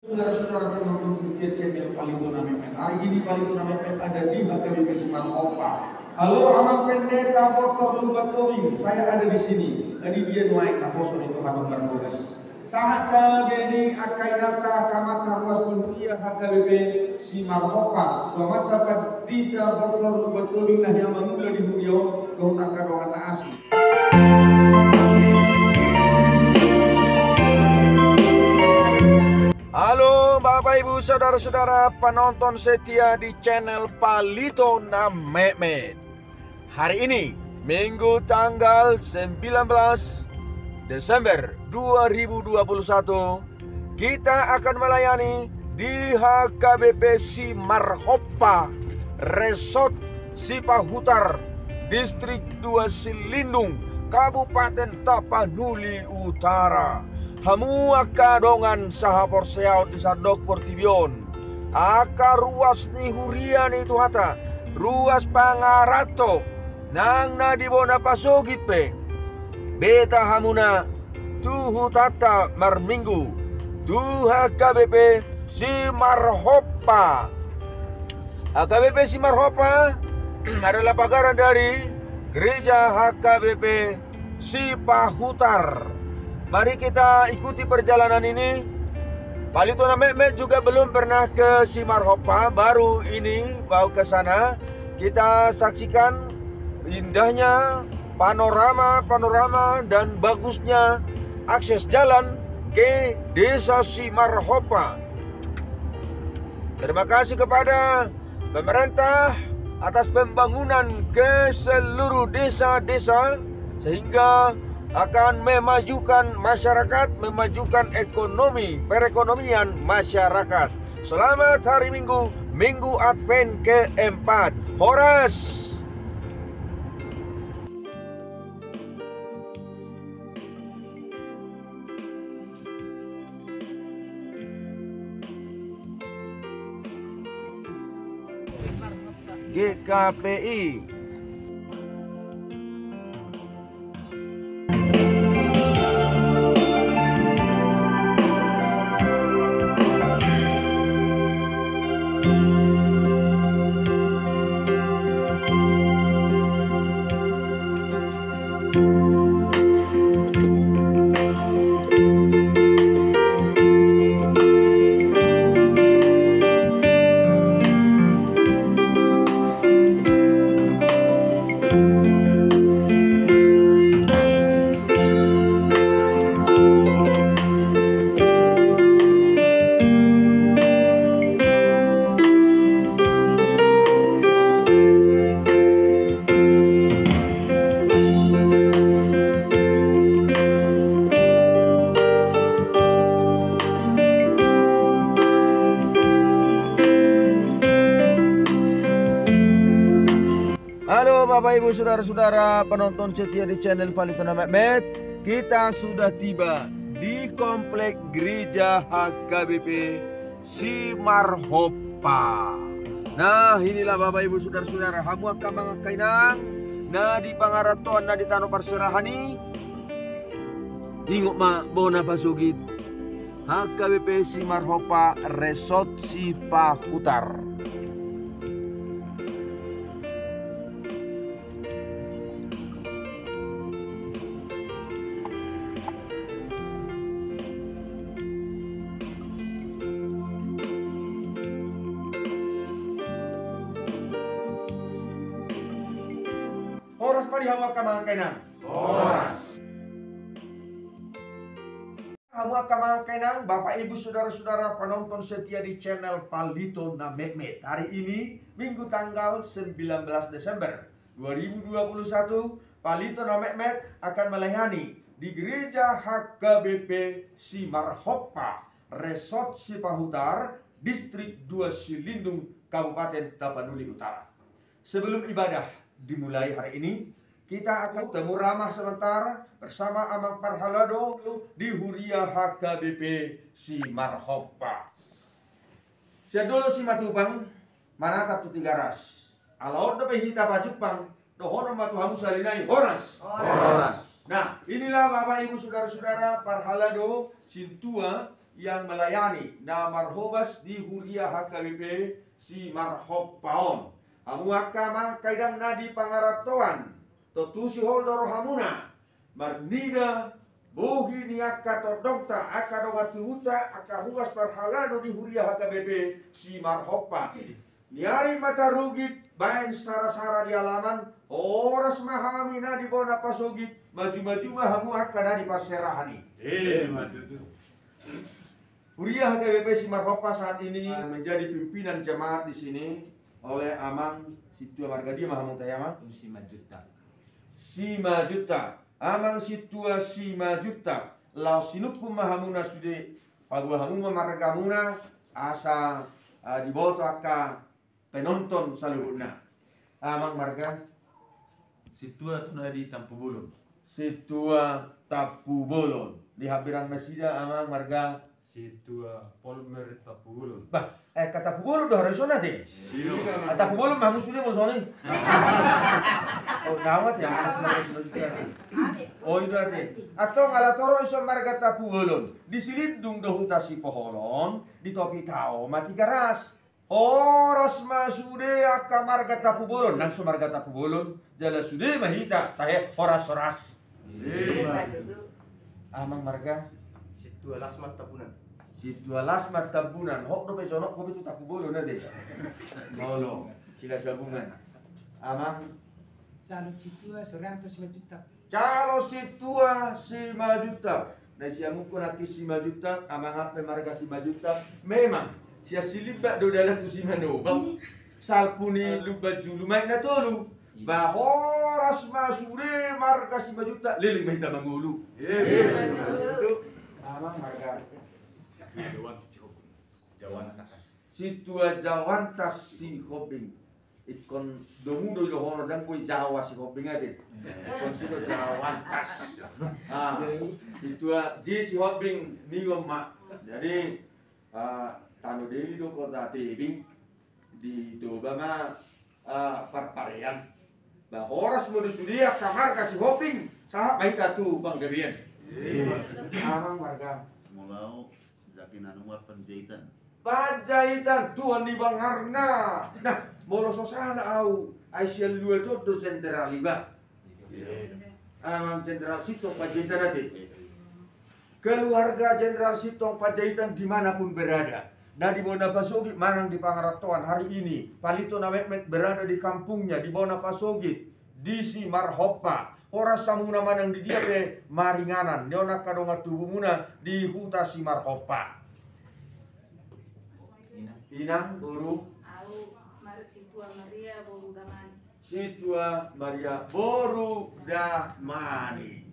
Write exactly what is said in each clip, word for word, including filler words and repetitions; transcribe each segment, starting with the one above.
Saudara-saudara penonton setia channel Palito na Metmet. Hari ini Palito na Metmet ada di H K B P Simarhompa. Halo, Amang Pendeta Doktor Lumban Tobing, saya ada di sini. Jadi dia nuaeng naposo ni Tuhan Umbar Bogas. Sahat ma di angka inanta, angka amanta ruas ni huria H K B P Simarhompa, tu amanta Pandita Doktor Lumban Tobing na hea mangula di huria on, dohot angka dongan na asing. Halo, Bapak, Ibu, saudara-saudara penonton setia di channel Palito na Metmet. Hari ini, Minggu tanggal sembilan belas Desember dua ribu dua puluh satu, kita akan melayani di H K B P Simarhompa, Resort Sipahutar, Distrik dua Silindung, Kabupaten Tapanuli Utara. Hamu angka dongan sahaporseaon di sandok portibi on, angka ruas ni huria ni Tuhanta, ruas pangaranto, nang na di bona pasogit pe, beta hamuna tu hutanta marminggu, tu H K B P Simarhompa. H K B P Simarhompa adalah pagara dari Gereja H K B P Sipahutar. Mari kita ikuti perjalanan ini. Palito na Metmet juga belum pernah ke Simarhompa, baru ini mau ke sana. Kita saksikan indahnya panorama-panorama dan bagusnya akses jalan ke Desa Simarhompa. Terima kasih kepada pemerintah atas pembangunan ke seluruh desa-desa, sehingga akan memajukan masyarakat, memajukan ekonomi, perekonomian masyarakat. Selamat hari Minggu, Minggu Advent keempat. Horas. G K P I. Halo Bapak Ibu Saudara-saudara penonton setia di channel Palito na Metmet. Kita sudah tiba di komplek gereja H K B P Simarhompa. Nah, inilah Bapak Ibu Saudara-saudara, hamu angka amang angka inang na di pangarantoan, na di tano parserahan i, ingot ma bona pasogit, H K B P Simarhompa Resort Sipahutar. Horas ma di hamu angka amang angka inang. Horas. Hamu angka amang angka inang, Bapak Ibu Saudara-saudara penonton setia di channel Palito na Metmet. Hari ini, Minggu tanggal sembilan belas Desember dua ribu dua puluh satu, Palito na Metmet akan melayani di Gereja H K B P Simarhompa, Resort Sipahutar, Distrik dua Silindung, Kabupaten Tapanuli Utara. Sebelum ibadah dimulai hari ini, kita akan temu ramah sebentar bersama Amang Parhalado di Huria H K B P Simarhompa. Sian Dolok Simatupang, manatap tu Tigaras. Ala on dope hita pajumpang, dohonon ma tu hamu sahali nai, horas. Horas. Nah, inilah Bapak Ibu Saudara-saudara parhalado sintua yang melayani na marhobas di huria H K B P Simarhompa on. Hamu angka amang, angka inang na di pangarantoan, tontu sihol do rohamuna marnida bohi ni angka tondongta, angka dongan tubunta, angka ruas parhalado di huria H K B P Simarhompa. Ni ari ma tarugit baen sara-sara di alaman, horas ma hami na di bona pasogit, maju-maju ma hamu angka na di parserahan i. Ima tutu. Huria H K B P Simarhompa saat ini menjadi pimpinan jemaat di sini oleh Amang Sintua, marga dia ma hamu tahe, Amang? Simanjuntak. Simanjuntak. Amang Sintua Simanjuntak, laos sinungkun ma hamuna sude, paboa hamu ma margamuna, asa, ah, diboto angka penonton saluhutna. Amang, marga? Sintua tu na di Tampubolon. Sintua Tampubolon. Di hambirang nasida, Amang, marga? Sintua Polmer Tampubolon. Bah, eh, angka Tampubolon do haroso na te? Iya. Ah, Tampubolon ma hamu sude molo songon i. Oh, gawat ya. Oh, i do ate. Antong ala torop i so marga Tampubolon, di Silindung do huta Sipoholon, di topi tao ma Tigaras. Horas ma sude angka marga Tampubolon, nang so marga Tampubolon, jala sude ma hita tahe horas-horas. Ima tutu. Amang, marga? Sintua Lasmat Tambunan. Sintua Lasmat Tambunan. Hot dope jonok, dope tu Tampubolon ate. Molo Silasabungan. Amang? Calon Sintua Sorianto Simanjuntak. Calon Sintua Simanjuntak. Na siamun ho nangkin Simanjuntak, Amang, aha pe marga Simanjuntak? Memang sian Silimbak do dalan tu Simanobang. Salpu ni Lumban Julu ma i na tolu. Ba horas ma sude marga Simanjuntak, leleng ma hita mangolu. Ima tutu. Amang, marga? Sintua Jawantas Sihombing. Jawantas. Sintua Jawantas Sihombing. Ingkon domu do idohonon, ndang boi Jawa Sihombing ate. Ingkon sude Jawantas. Ah, Sintua J Sihombing nion ma. Jadi, ah, tano Deli do kota Tebing, di Toba ma, ah, parparean. Ba horas molo sude angka marga Sihombing, sahat ma hita tu panggabean. Ima tutu. Amang, marga? Molo au Zaki Nanuar Panjaitan. Panjaitan, tuan ni bangarna. Nah, molo so sala au, ai sian Luat on do Jenderal iba. Iya. Amang Jenderal Sintong Panjaitan ate. Keluarga Jenderal Sintong Panjaitan di mana pun berada, na di bona pasogit manang di pangarantoan hari ini, palito na metmet berada di kampungnya, di bona pasogit, di Simarhompa. Horas hamuna manang di dia pe maringanan, ni on angka dongan tubumuna di huta Simarhompa. Inang, boru? Au, Mar-, Sintua Maria boru Damani. Sintua Maria boru Damani.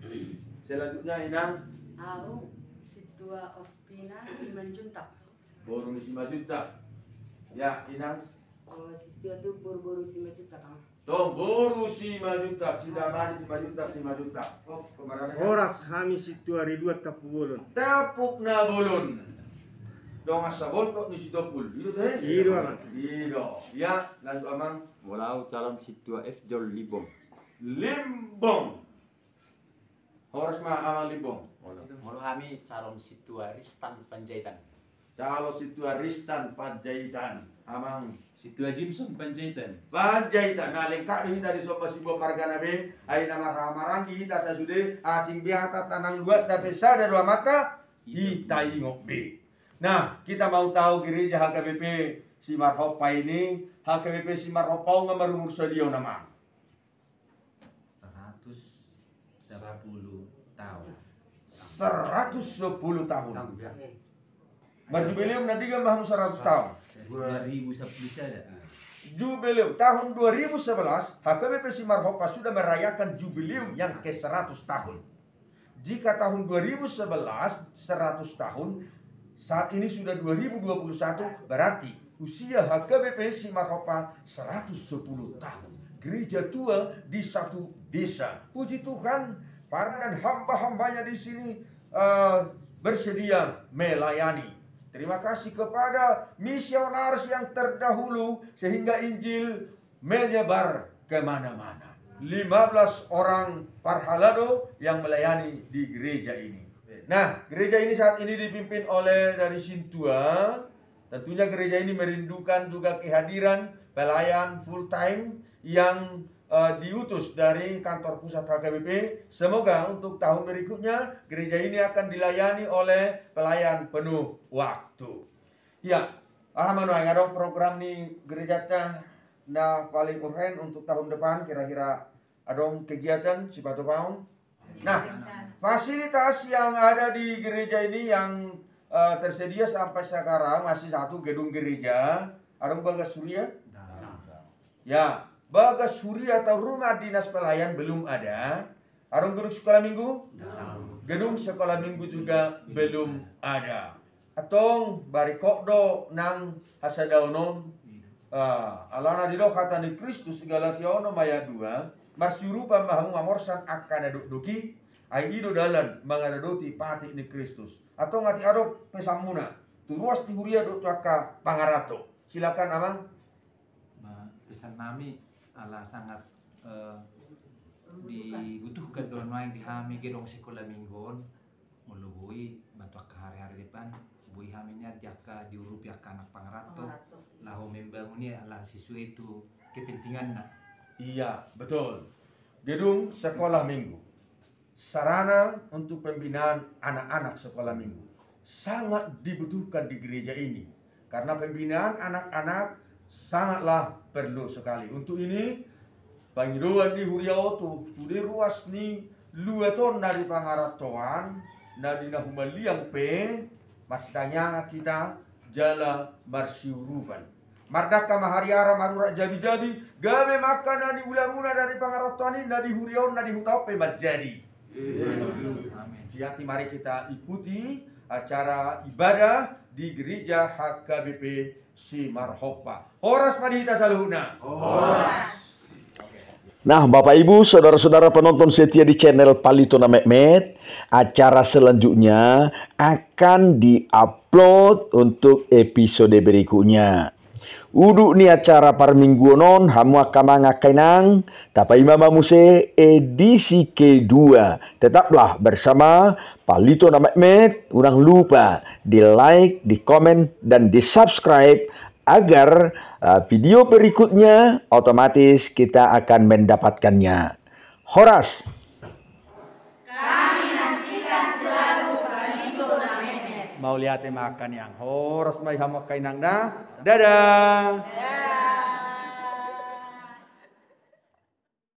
Selanjutnya, Inang. Au, Sintua Ospina Simanjuntak. Boru ni Simanjuntak. Ya, Inang. Oh, Sintua tu boru-boru Simanjuntak, Amang. Tong boru Simanjuntak, si Damani Simanjuntak, Simanjuntak. Oh, kemana? Horas hami Sintua Ridwan Tampubolon. Tapuk na bolon. Dongan saboltok ni Sitompul. I do te? I do, Amang. I do. Ya, lanjut, Amang. Molo au calon Sintua F Jol Limbong. Limbong. Horas ma, Amang Limbong. Molo, molo hami calon Sintua Ristan Panjaitan. Calon Sintua Ristan Panjaitan, Amang. Sintua Jimson Panjaitan. Panjaitan. Nah, lengkap do hita dison masiboan margana be. Ai na marhahamaranggi hita sasude, asing be hata tanang dua, tapi sada do Amanta, hita ingot be. Nah, kita mau tahu gereja H K B P Simarhompa ini, H K B P Simarhompa on nga marumur sadia on, Amang? Seratus sepuluh tahun. Seratus sepuluh tahun. Tahun, ya. Marjubileum na dia ma hamu seratus tahun? Dua ribu sepuluh saja. Jubileum tahun dua ribu sebelas, H K B P Simarhompa sudah merayakan jubileum yang ke seratus tahun. Jika tahun dua ribu sebelas, seratus tahun, saat ini sudah dua ribu dua puluh satu, berarti usia H K B P Simarhompa seratus sepuluh tahun. Gereja tua di satu desa. Puji Tuhan, para dan hamba-hambanya di sini, eh, bersedia melayani. Terima kasih kepada misionaris yang terdahulu, sehingga Injil menyebar kemana-mana. Lima belas orang parhalado yang melayani di gereja ini. Nah, gereja ini saat ini dipimpin oleh dari sintua. Tentunya gereja ini merindukan juga kehadiran pelayan full time yang eh, diutus dari kantor pusat H K B P. Semoga untuk tahun berikutnya gereja ini akan dilayani oleh pelayan penuh waktu. Ya, aha ma nuaeng adong program ni gerejata na paling urgen untuk tahun depan, kira-kira adong kegiatan sipatupaon? Nah, fasilitas yang ada di gereja ini yang eh, tersedia sampai sekarang masih satu gedung gereja. Adong bagas huria? Ya, bagas huria atau rumah dinas pelayan belum ada. Adong gedung sekolah minggu? Gedung sekolah minggu juga belum ada. Antong barikot do nang hasadaon on. Ah, alana didok hata ni Kristus, Galatia onom ayat dua, marsiurupan ma hamu mamorsan angka na dokdok i, ai i do dalan mangaradoti patik ni Kristus. Antong atik adong pesanmuna tu ruas ni huria dohot tu angka pangaranto? Silakan, Amang. Ba, pesan nami ala sangat eh, dibutuhkan do nuaeng di hami gedung sekolah minggu on. Molo boi ba tu angka hari-hari depan, boi hami nian di angka diurupi angka anak pangaranto laho membangun i ala sesuai tu kepentinganna. Iya, betul. Gedung sekolah minggu, sarana untuk pembinaan anak-anak sekolah minggu sangat dibutuhkan di gereja ini. Karena pembinaan anak-anak sangatlah perlu sekali. Untuk ini, pangidoan ni huria on tu sude ruas ni luat on na di pangarantoan, na di na humaliang pe, marsitangiangan hita jala marsiurupan. Mardangka ma hariara, marurat jabi-jabi, gabe ma angka na niulamuna na di pangarantoan i, na di huria on, na di huta on pe manjadi. Amin. Jadi mari kita ikuti acara ibadah di gereja H K B P Simarhompa. Horas ma di hita saluhutna. Horas. Nah, Bapak Ibu, saudara-saudara penonton setia di channel Palito na Metmet, acara selanjutnya akan diupload untuk episode berikutnya. Udut ni acara parmingguon on, hamu angka amang angka inang, tapaima ma muse edisi kedua. Tetaplah bersama Palito na Metmet, unang lupa di like, di komen, dan di subscribe agar eh, video berikutnya otomatis kita akan mendapatkannya. Horas. Kami nantikan selalu Palito na Metmet. Mauliate ma angka inang. Horas ma di hamu angka inang na. Dadah.